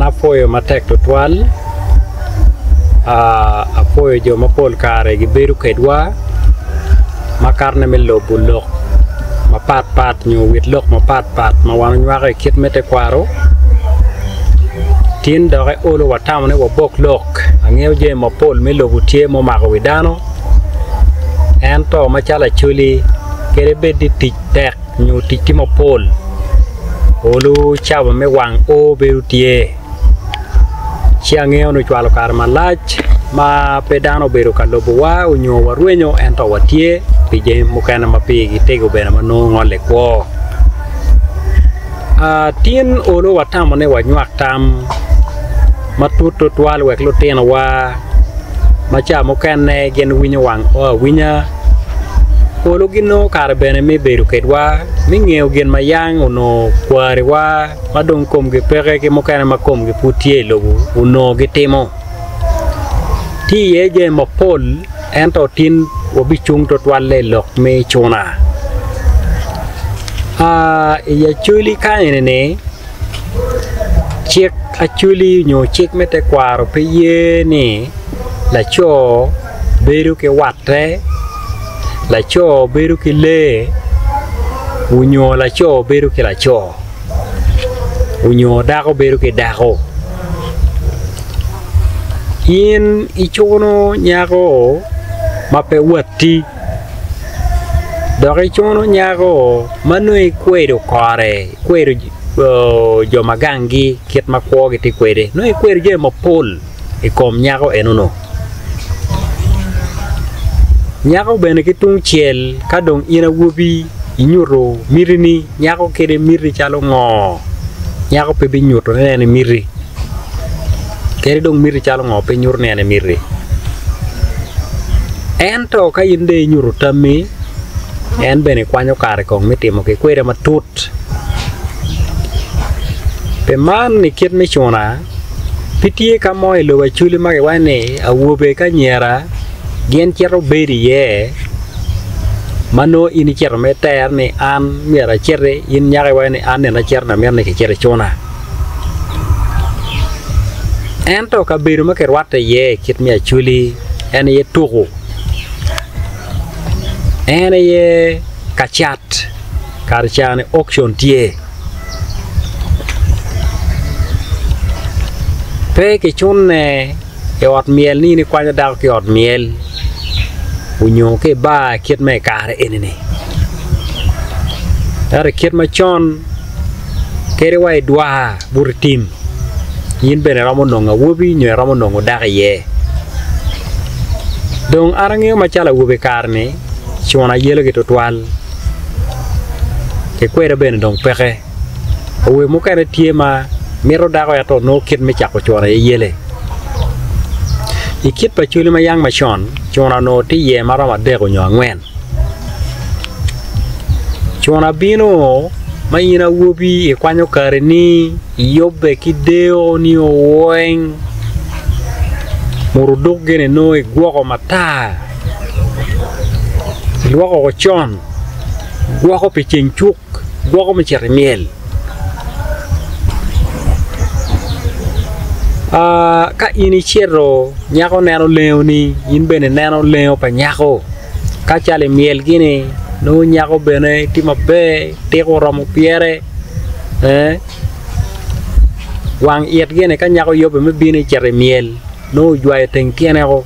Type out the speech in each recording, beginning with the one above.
An apwoyo matek tutwal, apwoyo jo ma pol kare gibedo kwedwa makatone me lubo lok mapat pat nyo wit lok mapat pat ma wan wanywako i kit me tekwaro. Tin doki olo watamo ni wabok lok angeyo jami mapol me lobo tye ma omako wi dano ento macalo acholi kadi bed ni tic tek nyo tic tye mapol olu cawa me wang o bedo tye ci angeyo ni ocwalo kare malac ma pe dano obedo ka lubowa nyo warwenyo ento watye pi jami mukene ma pigi tego bene ma nongo ngole kwo. Tin olo watamo ni wanywak tam matut tutwal wek lutinowa ma ca mukene gin winyo wang o awinya olo ginongo kare bene me bedo kwedwa me ngeyo gin ma yang onongo kwariwa ma dong komgi peke ki mukene ma komgi pud tye i lobo onongo gitimo. Tye iye jami mapol ento tin wabicung tutwalle i lok me cuna. I Acholi ka eni-ni cik Acholi nyo cik me tekwaro pe ye ni laco bedo ki watte, laco bedo ki lee onyo laco bedo ki laco onyo dako bedo ki dako. In icuno nyako ma pe watti dok icuno nyako ma nongo ikwedo kore ikwedo jo ma ganggi kit ma kwogi tye kwede nongo ikwedo jami mapol i kom nyako enunu. Nyako bene ki tung cel ka dong in awobi inyuto mitini nyako kede miti calo ngo nyako pe binyuto ni en emiti kadi dong miti calo ngo pe nyuto ni en emiti ento ka in dong inyuto tammi en bene kwanyo kare kong me timo ki kwede matut pi man i kit me cuna Pe tye ka mo i lobo Acholi ma kiwaco ni awobe ki anyira gin cito bedo iye ma nongo in icito me iter ni an myero aciti in nyako iwaco ni an nene acito ni amito ni kicit icuna. Ento kabedo ma kirwatte iye i kit me Acholi en aye tuko, en aye ka cat kare ca-ni okcon tye. Pe kicune i ot myel ni in ikwanyo dako ki i ot myel onyo ki i bar kit ma i kare eni-ni ento i kit macon kadi wa i dwar buto tim in bene iromo nongo awobi nyo iromo nongo dako iye dong an angeyo macalo awobe i kare-ni cuna yelogi tutwal. Ki kwede bene dong peke. Awobe mukene tye ma mito dako ento nongo kit me cako cuna aye yele. I kit pa cwali ma yang macon, cuna onongo tye iye ma romo adek nyo angwen. Cuna bino ma in awobi ikwanyo kareni iyubbe ki deyo nio weng muto oduk gini nongo igwoko matar ilwoko woko con. Gwoko pi ceng cuk, gwoko me cito i myel. Ka in icito nyako neno lengoni, in bene ineno lengo pa nyako. Ka calo i myel gini nongo nyako bene tye maber, tiko oromo pyere wang it gini ka nyako yubbe me bino ecito i myel. nongo ojwayo teng tyene o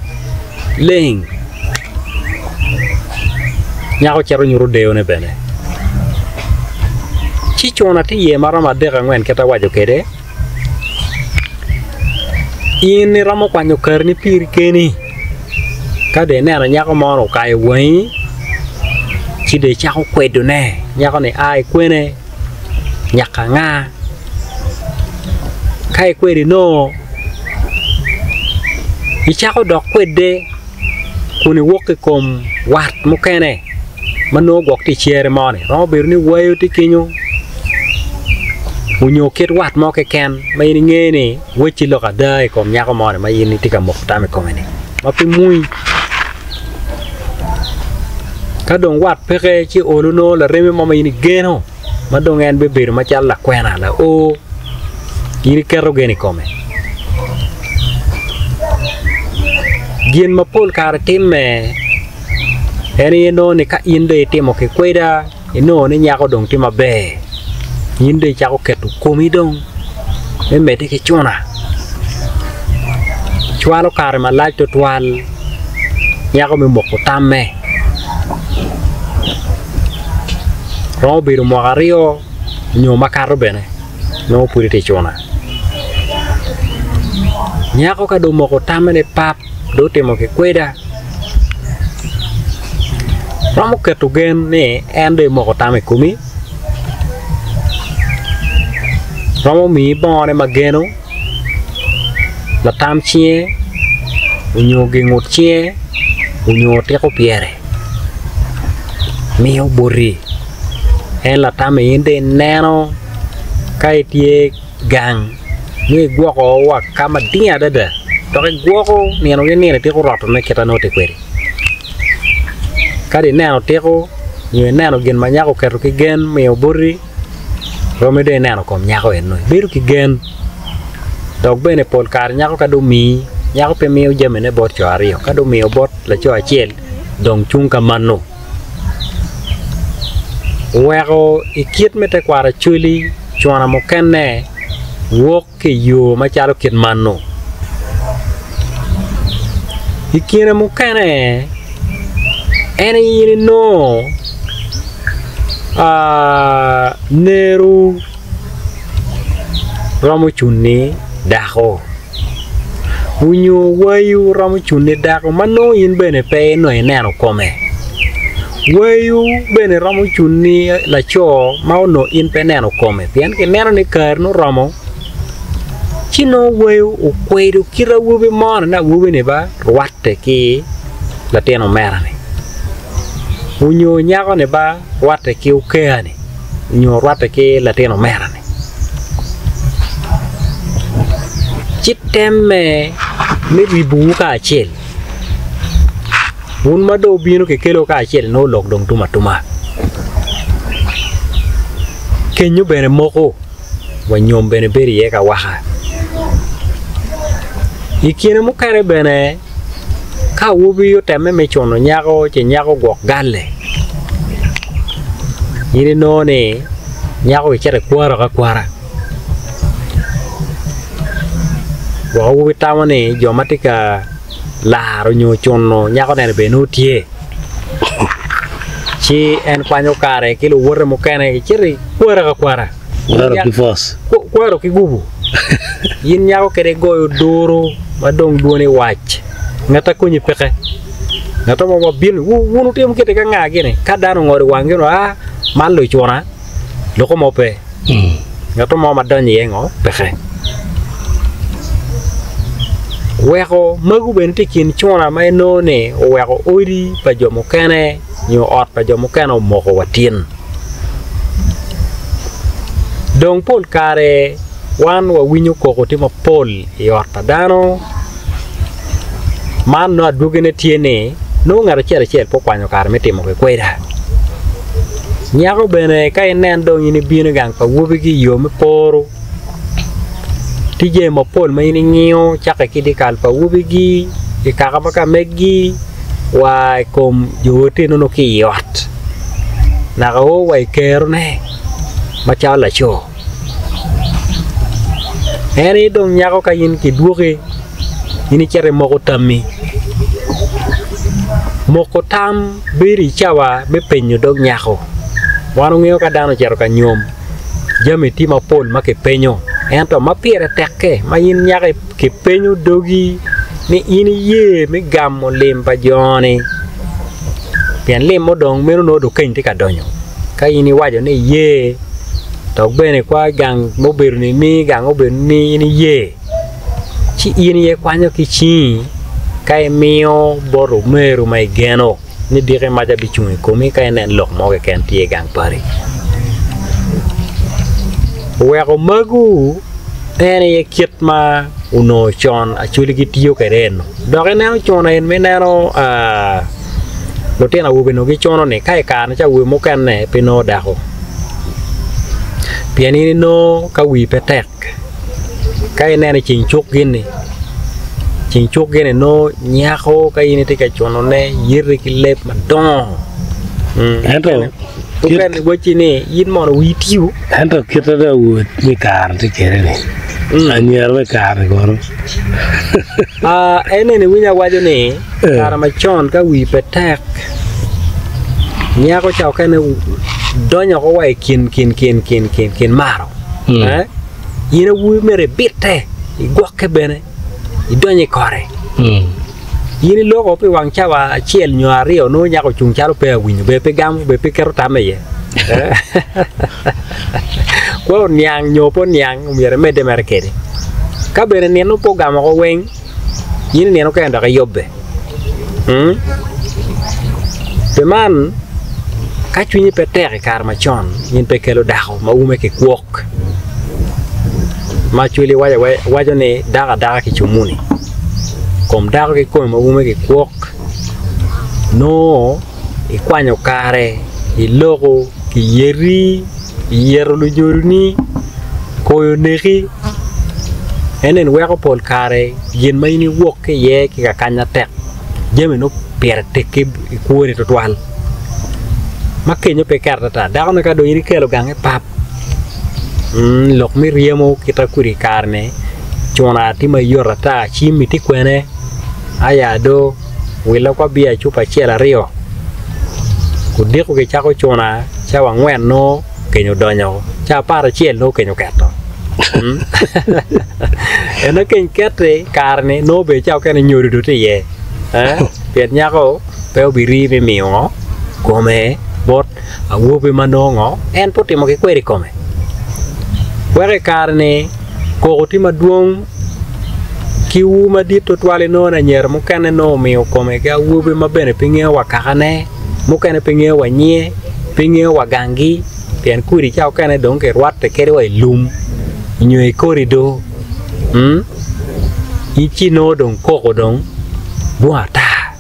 leng nyako cito nyuto deyone bene ci cuna tye iye ma romo adek angwen kit awaco kwede in iromo kwanyo karini piri keni ka dong ineno nyako mo okayo wangi ci dong icako kwedone nyako ni a ki kwene nyaka anga ka ikwede nongo icako dok kwede kun iwok i kom wat mukene ma nongo gwok tye i cere moni romo bedo ni wayo tye kenyo onyo kit wat mo keken ma in ingeyo ni wacci lok ada i kom nyako moni ma in itye ka moko tam i kome-ni ma pe mui. Ka dong wat peke ci olo nongo laremi mo ma in igeno ma dong en bibedo macalo lakwena lao. In iketo gen i kome. Gin ma pol kare timme en aye nongo ni ka in dong itimo ki kweda inongo ni nyako dong tye maber in dong icako keto komi dong me medde ki cuna cwalo kare malac tutwal nyako me moko tamme romo bedo mwaka aryo nyo makato bene nongo pud itye cuna. Nyako ka dong omoko tamme ni pap dong otimo ki kweda romo keto gen ni en dong emoko tamme i komi romo miyi bongone ma geno latam cinge onyo gingut cinge onyo otiko pyere miyo boti en latam-mi in dong ineno ka itye gang nongo igwoko wa ka mading adada dok igwoko nino ki nino itiko rotone kit ma nongo tye kwede kadi ineno otiko nyo ineno gin ma nyako oketo ki gen omiyo boti romi dong ineno kom nyako eno ibedo ki gen dok bene pol kare nyako ka dong omiyi nyako pe miyo jamine bot co aryo ka dong omiyo bot laco acel dong cung ka mano. Oweko i kit me tekwaro Acholi cona mukene wok ki i yo macalo kit mano. I kine mukene en aye in inongo neru romo cuni dako. Onyo wayu romo cunne dako ma nongo in bene pe inongo ineno kome. Wayu bene romo cunni laco ma onongo in pe ineno kome pien kineno ni kare ni oromo ci nongo wayu okwedo kit awobi mo ni awobi-ni ba rwatte ki latin omera-ni onyo nyako-ni ba rwatte ki oker-ni nyo rwatte ki latin omera-ni. Ci temme me ribowu kacel, wun ma dong wubino kikelowu kacel nongo lok dong tum atuma. Kenyo bene moko wa nyom bene bedo iye kawaka. I kine mukene bene Ka awobi otemme me cuno nyako ci nyako gwok galle, in inongo ni nyako gicito ikwaro akwara. Gwok awobi tamo ni jo ma tye ka laro nyo cuno nyako-ni bene nongo tye, ci en kwanyo kare ki luwote mukene gicito ikwaro akwara. Kwaro ki force. Kwaro ki gubu. In nyako kede igoyo duru ma dong dwoni wac. Ngat a konyi peke. Ngat mo ma bino wun wutimo kite ka nga gini ka dano ongolo i wangi ni aa man lucuna loko mo pe. Ngat mo ma donyo iye ngo peke. Weko magu bene tye i kin cuna ma inongo ni oweko odi pa jo mukene nyo ot pa jo mukene omoko wa tin. Dong pol kare wan wawinyo koko tye mapol i ot pa dano, man nongo adwogine tye ni nongo ngat acel acel pe okwanyo kare me timo ki kweda. Nyako bene ka inen dong in ibino i gang pa awobigi i yo me poro, tye jami mapol ma in ingiyo cakke ki i dyekal pa awobigi, i kaka ma ka megi wa i kom jo otinonu ki i ot naka o wa i kerone macalo laco. En aye dong nyako ka in kidwoki in icito imoko tammi. Moko tam bedo i cawa me penyo dog nyako. Wan wangeyo ka dano ocito ka nyom jami tye mapol ma kipenyo ento ma pire tekke ma in nyako Kipenyo dogi ni in iye me gamo lim pa jo-ni, pien lim mudong meno nongo dong keny tye ka donyo. Ka in iwaco ni iye, dok bene kwa gang mubedo ni, gang mubedo ni in iye, ci in aye ikwanyo ki cingi ka imiyo bot omeru ma igeno. ni diki maca bicung i komi ka inen lok mo keken tye i gang pari. Oweko magu en aye kit ma onongo con Acholi gitiyo kwede eno. Dok ineno con en ma ineno lutino awobe onongo gicuno ni ka i kare ca awobe mukene pe nongo dako pien in inongo ka wii pe tek. Ka ineno i ceng cuk gin-ni, ceng cuk gin-ni nongo nyako ka in itye ka cunone yeti ki leb madongo. Ento Mukene wacci ni in mono wii tiyo. Ento kite dong awobi me kare tye kwede-ni, anyira me kare-ni kono. En eni winyo awaco ni kare macon ka wii pe tek, nyako ca okene donyo oko wa i kin kin kin kin kin kin maro. In awobi myero ibitte, igwokke bene, idony i kore. In iloko pi wang cawa acel nyo aryo nongo nyako ocung calo pe awinyo, bene pe gamo, bene pe keto tamme iye. Kwo oniang nyo pe oniang omyero imedde mere kwede. Ka bene nino pe ogamo woko weng, in inino kene dok iyubbe. Pi man, ka cwinyi pe tek i kare macon, in pe ikelo dako ma ume ki kwok. Ma cwili waco ni dako adaka ki cumuni, kom dako kikome ma ume ki kwok nongo ikwanyo kare iloko kiyeti iyeto lunyodoni koyo oneki en eni weko pol kare gin ma in iwok ki iye ki kakanya tek jami nongo pire tekki i kwoni tutwal ma kenyo pe ket ata dakone ka dong in ikelo gange pap lok me ryemo kita kudi i kare-ni cuna tye mayot ata cim-mi tye kwene aya do willa kwa bia cupa acel aryo odiko kicako cuna cawa angwen nongo keny odonyo cawa aparacel nongo keny oketo ento keny keti kare-ni nongo bene cawa mukene nyodo dong tye iye pien nyako pe obiri me miyo kome bot awobi ma nongo ngo en pe otimo ki kwede i kome weko i kare-ni koko tye madwong ki ur madit tutwal inongo ni anyira mukene nongo omiyo kome ki awobi ma bene pe ngeyo wa kakane mukene pe ngeyo wa nyinge pe ngeyo wa ganggi pien kodi ca mukene dong kirwatte kede wa i lum nyo i korido ci nongo dong koko dong dwong ata.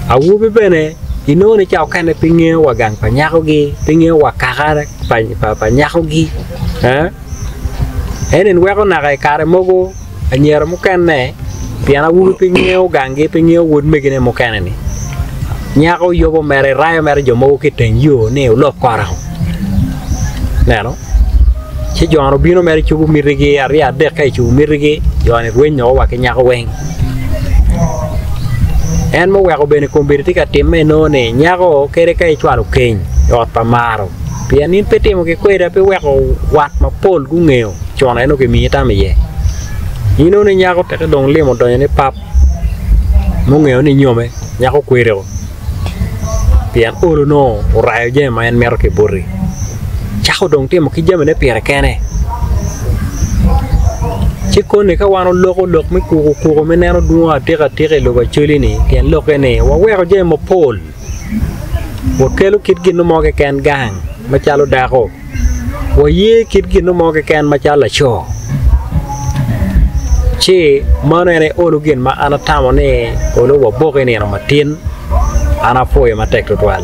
Awobi bene inongo ni ca mukene pe ngeyo wa gang pa nyakogi pe ngeyo wa kaka pa nyakogi. Eni weko naka i kare mogo anyira mukene pien awobi pe ngeyo ganggi pe ngeyo wod megine mukene-ni nyako yubo mere rayo mere jo mogo ki i teng yo ni wulok kora ineno ci jo-ni obino mere cobo mitigi aryo adek ka ecobo mitigi jo-ni rwenyo wa ki nyako weng en muweko bene kombeddi tye ka timme inongo ni nyako kadi ka icwalo keny i ot pa maro Pien in pe itimo ki kweda pi weko wat mapol gungeyo con en onongo kimiyi tam iye. In inongo ni nyako teke dong limo odonyo ni pap mungeyo ni inyome nyako kweri-o pien olo nongo orayo jami ma en mito ki boti cako dong timo ki jamine pire kene ci koni ka wan oloko lok me kuku kuku me neno dwong atika atika i lobo Acholi-ni tyen lokke ni waweko jami mapol. Wakelo kit gin mo keken gang macalo dako, waye kit gin mo keken macalo laco, ci mano en aye olo gin ma an atamo ni olo wabok i nino matin, an apwoyo matek tutwal.